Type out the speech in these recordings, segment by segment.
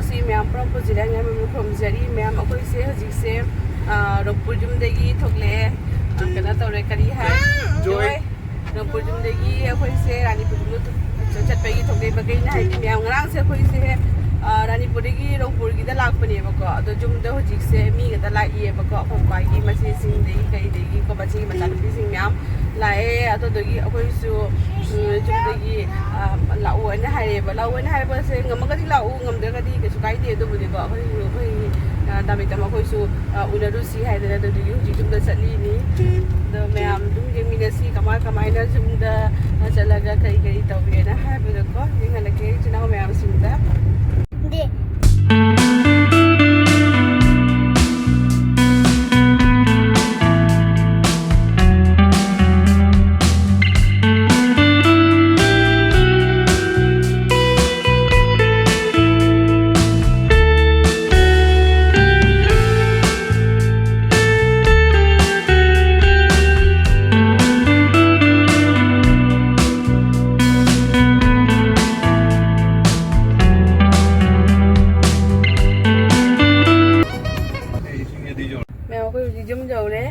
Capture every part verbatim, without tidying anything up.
ꯁꯤ ꯃꯌꯥꯝ ꯄꯨꯔꯛꯄꯁꯤꯗ ꯑꯩꯅ ꯃꯃꯤꯡ ꯈꯨꯔꯨꯝꯖꯔꯤ꯫ ꯃꯌꯥꯝ, ꯑꯩꯈꯣꯏꯁꯦ ꯍꯧꯖꯤꯛꯁꯦ, ꯑ, ꯔꯣꯡꯄꯨꯔ ꯌꯨꯝꯗꯒꯤ ꯊꯣꯛꯂꯛꯑꯦ꯫ ꯑ, ꯀꯩꯅꯣ ꯇꯧꯔꯦ, ꯀꯔꯤ ꯍꯥꯏ? ꯖꯣꯏ꯫ ꯖꯣꯏ꯫ ꯔꯣꯡꯄꯨꯔ ꯌꯨꯝꯗꯒꯤ ꯑꯩꯈꯣꯏꯁꯦ ꯔꯥꯅꯤꯄꯨꯔ ꯌꯨꯝꯗ ꯆꯠꯄꯒꯤ ꯊꯣꯛꯂꯛꯏꯕ꯫ ꯀꯩꯅꯣ ꯍꯥꯏꯗꯤ, ꯃꯌꯥꯝ, ꯉꯔꯥꯡꯁꯦ ꯑꯩꯈꯣꯏꯁꯦ, ꯑ, ꯔꯥꯅꯤꯄꯨꯔꯗꯒꯤ ꯔꯣꯡꯄꯨꯔꯒꯤꯗ ꯂꯥꯛꯄꯅꯦꯕꯀꯣ꯫ ꯑꯗꯣ ꯌꯨꯝꯗ ꯍꯧꯖꯤꯛꯁꯦ ꯃꯤ ꯈꯛꯇ ꯂꯥꯛꯏꯌꯦꯕꯀꯣ꯫ ꯑꯩꯈꯣꯏ ꯄꯥꯒꯤ ꯃꯆꯦꯁꯤꯡꯗꯒꯤ ꯀꯩꯗꯒꯤ ꯑꯩꯈꯣꯏ ꯃꯆꯦꯒꯤ ꯃꯆꯥꯅꯨꯄꯤꯁꯤꯡ ꯃꯌꯥꯝ ꯂꯥꯛꯑꯦ꯫ ꯑꯗꯨꯗꯒꯤ ꯑꯩꯈꯣꯏꯁꯨ, ꯎꯝ, ꯌꯨꯝꯗꯒꯤ, ꯑ, ꯂꯥꯛꯑꯣꯅ ꯍꯥꯏꯔꯛꯑꯦꯕ꯫ ꯂꯥꯛꯑꯣꯅ ꯍꯥꯏꯕꯁꯦ ꯉꯝꯃꯒꯗꯤ ꯂꯥꯛꯎ, ꯉꯝꯗ꯭ꯔꯒꯗꯤ ꯀꯩꯁꯨ ꯀꯥꯏꯗꯦ꯫ ꯑꯗꯨꯕꯨꯗꯤꯀꯣ ꯑꯩꯈꯣꯏ, ꯑꯩꯈꯣꯏ, ꯑ, ꯗꯥ ꯃꯦꯛꯇꯝ ꯑꯩꯈꯣꯏꯁꯨ, ꯑ, ꯎꯅꯔꯨꯁꯤ ꯍꯥꯏꯗꯅ ꯑꯗꯨꯗꯒꯤ ꯍꯧꯖꯤꯛ ꯌꯨꯝꯗ ꯆꯠꯂꯤꯅꯤ꯫ ꯑꯗꯣ ꯃꯌꯥꯝ ꯑꯗꯨꯝ ꯌꯦꯡꯃꯤꯟꯅꯁꯤ ꯀꯃꯥꯏ ꯀꯃꯥꯏꯅ ꯌꯨꯝꯗ ꯆꯠꯂꯒ ꯀꯔꯤ ꯀꯔꯤ ꯇꯧꯒꯦꯅ ꯍꯥꯏꯕꯗꯣꯀꯣ, ꯌꯦꯡꯍꯜꯂꯛꯀꯦ ꯏꯆꯤꯟ ꯏꯅꯥꯎ ꯃꯌꯥꯝꯁꯤꯡꯗ꯫ ꯃꯌꯥꯝ, ꯑꯩꯈꯣꯏ ꯍꯧꯖꯤꯛ ꯌꯨꯝ ꯌꯧꯔꯦ꯫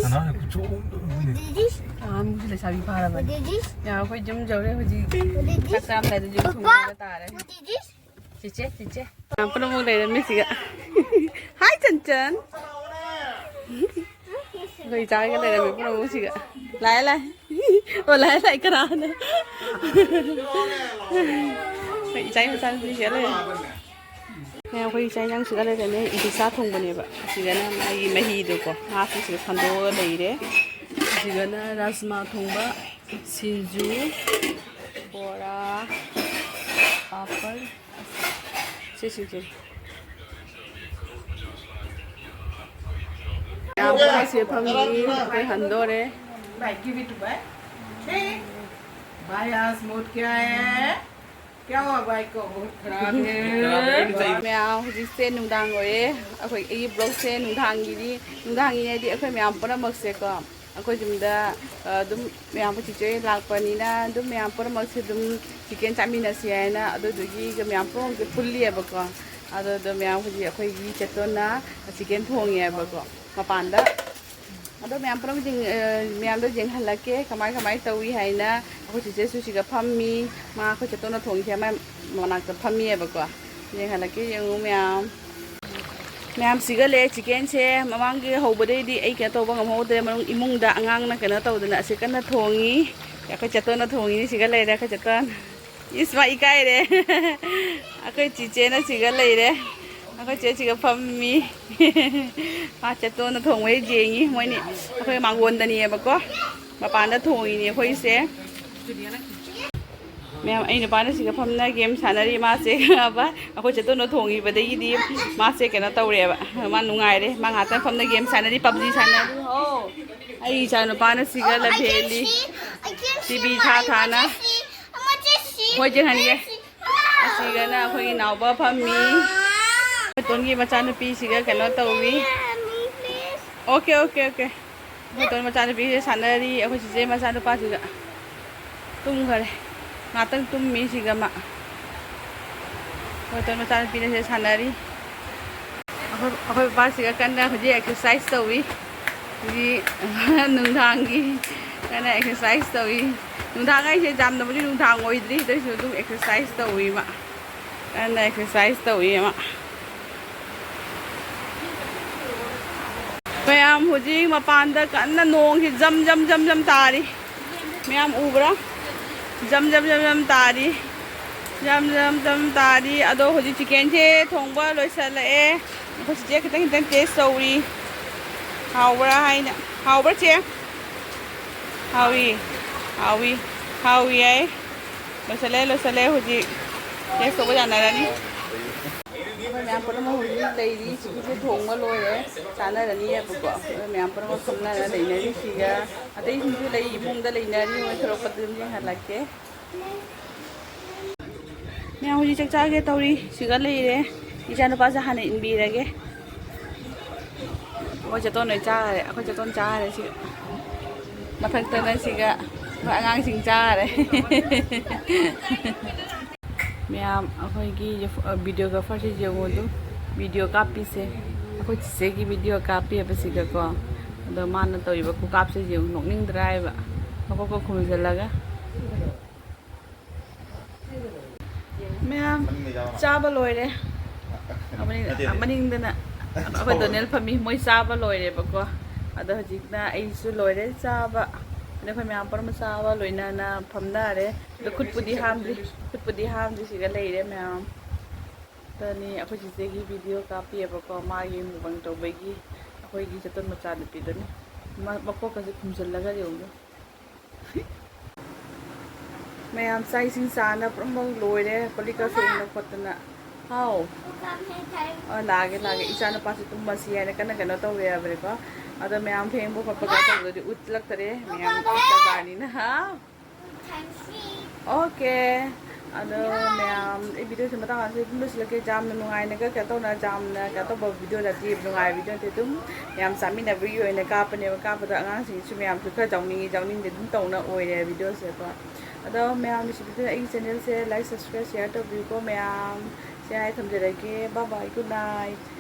ꯁꯅꯥꯅ ꯈꯨꯠꯆꯣꯝꯗꯣ ꯌꯦꯡꯉꯨꯅꯦ꯫ ꯑꯉꯥꯡꯕꯨꯁꯨ ꯂꯩꯁꯥꯕꯤ ꯐꯥꯔꯕꯅꯤ꯫ ꯃꯌꯥꯝ, ꯑꯩꯈꯣꯏ ꯌꯨꯝ ꯌꯧꯔꯦ ꯍꯧꯖꯤꯛ꯫ ꯆꯥꯛ ꯆꯥꯔꯝꯗꯥꯏꯗ ꯌꯨꯝ ꯊꯨꯡꯅꯕ ꯇꯥꯔꯦ꯫ ꯆꯤꯆꯦ, ꯆꯤꯆꯦ꯫ ꯄꯨꯝꯅꯃꯛ ꯂꯩꯔꯝꯃꯤ ꯁꯤꯒ꯫ ꯍꯥꯏ, ꯆꯟꯆꯟ꯫ ꯑꯩꯈꯣꯏ ꯏꯆꯥꯒ ꯂꯩꯔꯝꯃꯤ ꯄꯨꯝꯅꯃꯛ ꯁꯤꯒ꯫ ꯂꯥꯛꯑꯦ, ꯂꯥꯛꯑꯦ꯫ ꯑꯣ, ꯂꯥꯛꯑꯦ, ꯂꯥꯛꯑꯦ, ꯀꯅꯥꯅꯣ? ꯑꯩꯈꯣꯏ ꯏꯆꯥꯒꯤ ꯃꯆꯥꯅꯨꯄꯤꯁꯤꯒ ꯂꯩꯔꯦ꯫ ꯃꯌꯥꯝ, ꯑꯩꯈꯣꯏ ꯏꯆꯥ ꯏꯟꯖꯥꯡꯁꯤꯒ ꯂꯩꯔꯝꯃꯦ꯫ ꯏꯂꯤꯁꯥ ꯊꯣꯡꯕꯅꯦꯕ꯫ ꯑꯁꯤꯒꯅ ꯃꯥꯒꯤ ꯃꯍꯤꯗꯣꯀꯣ꯫ ꯉꯥꯁꯤꯁꯤꯒ ꯈꯟꯗꯣꯛꯑꯒ ꯂꯩꯔꯦ꯫ ꯑꯁꯤꯒꯅ ꯔꯥꯖꯃꯥ ꯊꯣꯡꯕ, ꯁꯤꯡꯖꯨ, ꯕꯣꯔꯥ, ꯄꯥꯄꯔ꯫ ꯁꯤ, ꯁꯤ, ꯁꯤ꯫ ꯌꯥꯝ ꯐꯪꯉꯤ, ꯑꯩꯈꯣꯏ ꯍꯟꯗꯣꯔꯦ꯫ भाई, give it to भाई। ठीक। भाई, आज मूड क्या है? क्या हुआ भाई को? बहुत खराब है। ꯃꯌꯥꯝ, ꯍꯧꯖꯤꯛꯁꯦ ꯅꯨꯡꯗꯥꯡ ꯑꯣꯏꯔꯦ꯫ ꯑꯩꯈꯣꯏ, ꯑꯩꯒꯤ ꯕ꯭ꯂꯣꯒꯁꯦ ꯅꯨꯡꯗꯥꯡꯒꯤꯅꯤ꯫ ꯅꯨꯡꯗꯥꯡꯒꯤꯅꯦꯗꯤ ꯑꯩꯈꯣꯏ ꯃꯌꯥꯝ ꯄꯨꯝꯅꯃꯛꯁꯦꯀꯣ, ꯑꯩꯈꯣꯏ ꯌꯨꯝꯗ, ꯑ, ꯑꯗꯨꯝ ꯃꯌꯥꯝ, ꯑꯩꯈꯣꯏ ꯆꯤꯆꯦ ꯂꯥꯛꯄꯅꯤꯅ ꯑꯗꯨꯝ ꯃꯌꯥꯝ ꯄꯨꯝꯅꯃꯛꯁꯦ ꯑꯗꯨꯝ ꯆꯤꯀꯦꯟ ꯆꯥꯃꯤꯟꯅꯁꯤ ꯍꯥꯏꯅ, ꯑꯗꯨꯗꯨꯒꯤ ꯃꯌꯥꯝ ꯄꯨꯝꯅꯃꯛꯁꯦ ꯄꯨꯜꯂꯤꯑꯕꯀꯣ꯫ ꯑꯗꯨꯗꯣ ꯃꯌꯥꯝ ꯍꯧꯖꯤꯛ ꯑꯩꯈꯣꯏꯒꯤ ꯆꯦꯇꯣꯟꯅ ꯆꯤꯀꯦꯟ ꯊꯣꯡꯉꯦꯕꯀꯣ ꯃꯄꯥꯟꯗ꯫ ꯑꯗꯣ ꯃꯌꯥꯝ ꯄꯨꯝꯅꯃꯛ ꯌꯦꯡ-, ꯑ, ꯃꯌꯥꯝꯗꯣ ꯌꯦꯡꯍꯜꯂꯛꯀꯦ, ꯀꯃꯥꯏ ꯀꯃꯥꯏ ꯇꯧꯏ ꯍꯥꯏꯅ꯫ ꯑꯩꯈꯣꯏ ꯆꯤꯆꯦꯁꯨ ꯁꯤꯒ ꯐꯝꯃꯤ꯫ ꯃꯥ ꯑꯩꯈꯣꯏ ꯆꯦꯇꯣꯟꯅ ꯊꯣꯡꯉꯤꯁꯦ ꯃꯥ ꯃꯅꯥꯛꯇ ꯐꯝꯃꯤꯑꯕꯀꯣ꯫ ꯌꯦꯡꯍꯜꯂꯛꯀꯦ, ꯌꯦꯡꯉꯨ ꯃꯌꯥꯝ꯫ ꯃꯌꯥꯝ ꯁꯤꯒ ꯂꯩ꯫ ꯆꯤꯀꯦꯟꯁꯦ ꯃꯃꯥꯡꯒꯤ ꯍꯧꯕꯗꯩꯗꯤ ꯑꯩ ꯀꯩꯅꯣ ꯇꯧꯕ ꯉꯝꯍꯧꯗ꯭ꯔꯦ, ꯃꯔꯨꯡ ꯏꯃꯨꯡꯗ ꯑꯉꯥꯡꯅ ꯀꯩꯅꯣ ꯇꯧꯗꯅ ꯑꯁꯤ ꯀꯟꯅ ꯊꯣꯡꯉꯤ꯫ ꯑꯩꯈꯣꯏ ꯆꯦꯇꯣꯟꯅ ꯊꯣꯡꯉꯤꯅꯤ꯫ ꯁꯤꯒ ꯂꯩꯔꯦ ꯑꯩꯈꯣꯏ ꯆꯦꯇꯣꯟ꯫ ꯏꯁ, ꯃꯥ ꯏꯀꯥꯏꯔꯦ꯫ ꯑꯩꯈꯣꯏ ꯆꯤꯆꯦꯅ ꯁꯤꯒ ꯂꯩꯔꯦ꯫ ꯑꯩꯈꯣꯏ ꯆꯦ ꯁꯤꯒ ꯐꯝꯃꯤ꯫ ꯃꯥ ꯆꯦꯇꯣꯟꯅ ꯊꯣꯡꯕ ꯍꯦꯛ ꯌꯦꯡꯉꯤ꯫ ꯃꯣꯏꯅꯤ ꯑꯩꯈꯣꯏ ꯃꯥꯡꯒꯣꯟꯗꯅꯤꯑꯕꯀꯣ꯫ ꯃꯄꯥꯟꯗ ꯊꯣꯡꯉꯤꯅꯤ ꯑꯩꯈꯣꯏꯁꯦ꯫ ꯃꯌꯥꯝ, ꯑꯩ ꯅꯨꯄꯥꯅ ꯁꯤꯒ ꯐꯝꯅ ꯒꯦꯝ ꯁꯥꯟꯅꯔꯤ꯫ ꯃꯥꯁꯦ ꯈꯪꯉꯕ? ꯑꯩꯈꯣꯏ ꯆꯦꯇꯣꯟꯅ ꯊꯣꯡꯉꯤꯕꯗꯒꯤꯗꯤ ꯃꯥꯁꯦ ꯀꯩꯅꯣ ꯇꯧꯔꯦꯕ꯫ ꯃꯥ ꯅꯨꯡꯉꯥꯏꯔꯦ꯫ ꯃꯥ ꯉꯥꯛꯇꯪ ꯐꯝꯅ ꯒꯦꯝ ꯁꯥꯟꯅꯔꯤ, ꯄꯞꯖꯤ ꯁꯥꯟꯅꯔꯤ꯫ ꯑꯣ, ꯑꯩ ꯏꯆꯥ ꯅꯨꯄꯥꯅ ꯁꯤꯒ ꯂꯝꯍꯦꯜꯂꯤ꯫ ꯇꯤꯚꯤ ꯊꯥ ꯊꯥꯅ꯫ ꯍꯣꯏ, ꯌꯦꯡꯍꯟꯒꯦ꯫ ꯑꯁꯤꯒꯅ ꯑꯩꯈꯣꯏꯒꯤ ꯏꯅꯥꯎꯄꯥ ꯐꯝꯃꯤ꯫ ꯑꯩꯈꯣꯏ ꯇꯣꯟꯒꯤ ꯃꯆꯥꯅꯨꯄꯤꯁꯤꯒ ꯀꯩꯅꯣ ꯇꯧꯔꯤ꯫ Okay, okay, okay. ꯑꯩꯈꯣꯏ ꯇꯣꯟ ꯃꯆꯥꯅꯨꯄꯤꯁꯦ ꯁꯥꯟꯅꯔꯤ꯫ ꯑꯩꯈꯣꯏ ꯆꯤꯆꯦ ꯃꯆꯥꯅꯨꯄꯥꯁꯤꯒ ꯇꯨꯝꯈꯔꯦ꯫ ꯉꯥꯛꯇꯪ ꯇꯨꯝꯃꯤ ꯁꯤꯒ ꯃꯥ꯫ ꯑꯩꯈꯣꯏ ꯇꯣꯟ ꯃꯆꯥꯅꯨꯄꯤꯅ ꯁꯤꯗ ꯁꯥꯟꯅꯔꯤ꯫ ꯑꯩꯈꯣꯏ, ꯑꯩꯈꯣꯏ ꯕꯕꯥꯁꯤꯒ ꯀꯟꯅ ꯍꯧꯖꯤꯛ ꯑꯦꯛꯁꯔꯁꯥꯏꯁ ꯇꯧꯏ꯫ ꯍꯧꯖꯤꯛ ꯅꯨꯡꯗꯥꯡꯒꯤ ꯀꯟꯅ ꯑꯦꯛꯁꯔꯁꯥꯏꯁ ꯇꯧꯏ꯫ ꯅꯨꯡꯗꯥꯡ ꯍꯥꯏꯁꯦ ꯌꯥꯝꯅꯕꯨꯗꯤ ꯅꯨꯡꯗꯥꯡ ꯑꯣꯏꯗ꯭ꯔꯤ, ꯑꯗꯨ ꯑꯣꯏꯁꯨ ꯑꯗꯨꯝ ꯑꯦꯛꯁꯔꯁꯥꯏꯁ ꯇꯧꯏ ꯃꯥ꯫ ꯀꯟꯅ ꯑꯦꯛꯁꯔꯁꯥꯏꯁ ꯇꯧꯏ ꯃꯥ꯫ ꯃꯌꯥꯝ ꯍꯧꯖꯤꯛ ꯃꯄꯥꯟꯗ ꯀꯟꯅ ꯅꯣꯡꯁꯤ ꯖꯝ ꯖꯝ ꯖꯝ ꯖꯝ ꯇꯥꯔꯤ꯫ ꯃꯌꯥꯝ ꯎꯕ꯭ꯔꯥ? ꯖꯝ ꯖꯝ ꯖꯝ ꯖꯝ ꯇꯥꯔꯤ꯫ ꯖꯝ ꯖꯝ ꯖꯝ ꯇꯥꯔꯤ꯫ ꯑꯗꯣ ꯍꯧꯖꯤꯛ ꯆꯤꯀꯦꯟꯁꯦ ꯊꯣꯡꯕ ꯂꯣꯏꯁꯤꯜꯂꯛꯑꯦ꯫ ꯑꯩꯈꯣꯏ ꯆꯤꯆꯦ ꯈꯤꯇꯪ ꯈꯤꯇꯪ ꯇꯦꯁ ꯇꯧꯔꯤ꯫ ꯍꯥꯎꯕ꯭ꯔꯥ ꯍꯥꯏꯅ꯫ ꯍꯥꯎꯕ꯭ꯔꯥ, ꯆꯦ? ꯍꯥꯎꯏ꯫ ꯍꯥꯎꯏ꯫ ꯍꯥꯎꯏ ꯍꯥꯏ꯫ ꯂꯣꯏꯁꯤꯜꯂꯦ, ꯂꯣꯏꯁꯤꯜꯂꯦ꯫ ꯍꯧꯖꯤꯛ ꯇꯦꯁ ꯇꯧꯕ ꯌꯥꯅꯔꯅꯤ꯫ ꯑꯩꯈꯣꯏ ꯃꯌꯥꯝ ꯄꯨꯝꯅꯃꯛ ꯍꯧꯖꯤꯛ ꯂꯩꯔꯤ꯫ ꯆꯤꯀꯦꯟꯁꯦ ꯊꯣꯡꯕ ꯂꯣꯏꯔꯦ꯫ ꯆꯥꯅꯔꯅꯤꯕꯀꯣ꯫ ꯑꯩꯈꯣꯏ ꯃꯌꯥꯝ ꯄꯨꯝꯅꯃꯛ ꯐꯝꯅꯔ ꯂꯩꯅꯔꯤ ꯁꯤꯒ꯫ ꯑꯇꯩꯁꯤꯡꯁꯨ ꯂꯩ, ꯏꯃꯨꯡꯗ ꯂꯩꯅꯔꯤ꯫ ꯃꯣꯏ ꯊꯣꯔꯛꯄꯗ ꯑꯗꯨꯝ ꯌꯦꯡꯍꯜꯂꯛꯀꯦ꯫ ꯍꯧꯖꯤꯛ ꯆꯥꯛ ꯆꯥꯒꯦ ꯇꯧꯔꯤ꯫ ꯁꯤꯒ ꯂꯩꯔꯦ꯫ ꯏꯆꯥꯅꯨꯄꯥꯁꯦ ꯍꯥꯟꯅ ꯏꯟꯕꯤꯔꯒꯦ꯫ ꯑꯩꯈꯣꯏ ꯆꯦꯇꯣꯟ ꯂꯣꯏ ꯆꯥꯈꯔꯦ꯫ ꯑꯩꯈꯣꯏ ꯆꯦꯇꯣꯟ ꯆꯥꯈꯔꯦ ꯁꯤꯒ꯫ ꯃꯊꯛꯇꯅ ꯁꯤꯒ ꯑꯩꯈꯣꯏ ꯑꯉꯥꯡꯁꯤꯡ ꯆꯥꯈꯔꯦ꯫ ꯃꯌꯥꯝ ꯑꯩꯈꯣꯏꯒꯤ videographerꯁꯦ ꯌꯦꯡꯉꯨ ꯑꯗꯨ꯫ Video ꯀꯥꯞꯄꯤꯁꯦ ꯑꯩꯈꯣꯏ ꯆꯤꯆꯦꯒꯤ video ꯀꯥꯞꯄꯤꯑꯕ ꯁꯤꯒꯀꯣ꯫ ꯑꯗꯣ ꯃꯥꯅ ꯇꯧꯔꯤꯕ ꯈꯨꯀꯥꯞꯁꯦ ꯌꯦꯡꯉꯨ, ꯅꯣꯛꯅꯤꯡꯗ꯭ꯔꯥ ꯍꯥꯏꯕ꯫ ꯃꯀꯣꯛꯀ ꯈꯨꯝꯖꯤꯜꯂꯒ꯫ ꯃꯌꯥꯝ ꯆꯥꯕ ꯂꯣꯏꯔꯦ꯫ ꯃꯅꯤꯡ-, ꯅꯠꯇꯦ, ꯅꯠꯇꯦ꯫ ꯃꯅꯤꯡꯗꯅ ꯑꯩꯈꯣꯏ ꯗꯣꯅꯦꯜ ꯐꯝꯃꯤ꯫ ꯃꯣꯏ ꯆꯥꯕ ꯂꯣꯏꯔꯦꯕꯀꯣ꯫ ꯑꯗꯣ ꯍꯧꯖꯤꯛꯅ ꯑꯩꯁꯨ ꯂꯣꯏꯔꯦ ꯆꯥꯕ꯫ ꯑꯗꯣ ꯑꯩꯈꯣꯏ ꯃꯌꯥꯝ ꯄꯨꯝꯅꯃꯛ ꯆꯥꯕ ꯂꯣꯏꯅꯅ ꯐꯝꯅꯔꯦ꯫ ꯑꯗꯣ ꯈꯨꯠꯄꯨꯗꯤ ꯍꯥꯝꯗ꯭ꯔꯤ, ꯈꯨꯠꯄꯨꯗꯤ ꯍꯥꯝꯗ꯭ꯔꯤ, ꯁꯤꯒ ꯂꯩꯔꯦ ꯃꯌꯥꯝ꯫ ꯑꯗꯨꯅꯤ ꯑꯩꯈꯣꯏ ꯆꯤꯆꯦꯒꯤ video ꯀꯥꯞꯄꯤꯑꯕꯀꯣ, ꯃꯥꯒꯤ mukbang ꯇꯧꯕꯒꯤ꯫ ꯑꯩꯈꯣꯏꯒꯤ ꯆꯦꯇꯣꯟ ꯃꯆꯥꯅꯨꯄꯤꯗꯨꯅꯤ꯫ ꯃ-, ꯃꯀꯣꯛꯀꯁꯦ ꯈꯨꯝꯖꯤꯜꯂꯒ ꯌꯦꯡꯉꯨ꯫ ꯃꯌꯥꯝ ꯆꯥꯛ ꯏꯁꯤꯡ ꯆꯥꯅ ꯄꯨꯝꯅꯃꯛ ꯂꯣꯏꯔꯦ꯫ ꯀꯣꯜ ꯂꯤꯛꯀ ꯐꯦꯡꯗꯅ ꯈꯣꯠꯇꯅ꯫ ꯍꯥꯎ꯫ ꯑ, ꯂꯥꯛꯑꯒꯦ, ꯂꯥꯛꯑꯒꯦ꯫ ꯏꯆꯥ ꯅꯨꯄꯥꯁꯦ ꯇꯨꯝꯃꯁꯤ ꯍꯥꯏꯅ ꯀꯟꯅ ꯀꯩꯅꯣ ꯇꯧꯔꯦ ꯍꯥꯏꯕꯅꯤꯀꯣ꯫ ꯑꯗꯣ ꯃꯌꯥꯝ ꯐꯦꯡꯕ ꯈꯣꯠꯄ ꯀꯩꯅꯣ ꯇꯧꯕꯗꯨꯗꯤ ꯎꯠꯂꯛꯇꯔꯦ꯫ ꯃꯌꯥꯝ ꯎꯠꯇꯕꯅꯤꯅ꯫ ꯍꯥꯎ꯫ Okay꯫ ꯑꯗꯣ ꯃꯌꯥꯝ, ꯑꯩ videoꯁꯦ ꯃꯇꯥꯡ ꯑꯁꯤꯗ ꯑꯗꯨꯝ ꯂꯣꯏꯁꯤꯜꯂꯒꯦ꯫ ꯌꯥꯝꯅ ꯅꯨꯡꯉꯥꯏꯅꯒ ꯀꯩꯅꯣ ꯇꯧꯅ, ꯌꯥꯝꯅ ꯀꯩꯅꯣ ꯇꯧꯕ video ꯅꯠꯇꯦ, ꯅꯨꯡꯉꯥꯏꯕ video ꯅꯠꯇꯦ꯫ ꯑꯗꯨꯝ ꯃꯌꯥꯝ ꯆꯥꯃꯤꯟꯅꯕꯒꯤ ꯑꯣꯏꯅ ꯀꯥꯞꯄꯅꯦꯕ꯫ ꯀꯥꯞꯄꯗ ꯑꯉꯥꯡꯁꯤꯡꯁꯨ ꯃꯌꯥꯝꯁꯨ ꯈꯔ ꯌꯥꯎꯅꯤꯡꯉꯤ, ꯌꯥꯎꯅꯤꯡꯗꯦ ꯑꯗꯨꯝ ꯇꯧꯅ ꯑꯣꯏꯔꯦ videoꯁꯦꯀꯣ꯫ ꯑꯗꯣ ꯃꯌꯥꯝ ꯅꯨꯡꯁꯤꯕꯤꯗꯨꯅ ꯑꯩꯒꯤ channelꯁꯦ like, subscribe, share ꯇꯧꯕꯤꯌꯨꯀꯣ ꯃꯌꯥꯝ꯫ ꯁꯦ ꯍꯥꯏ ꯊꯝꯖꯔꯒꯦ꯫ Bye bye, good night꯫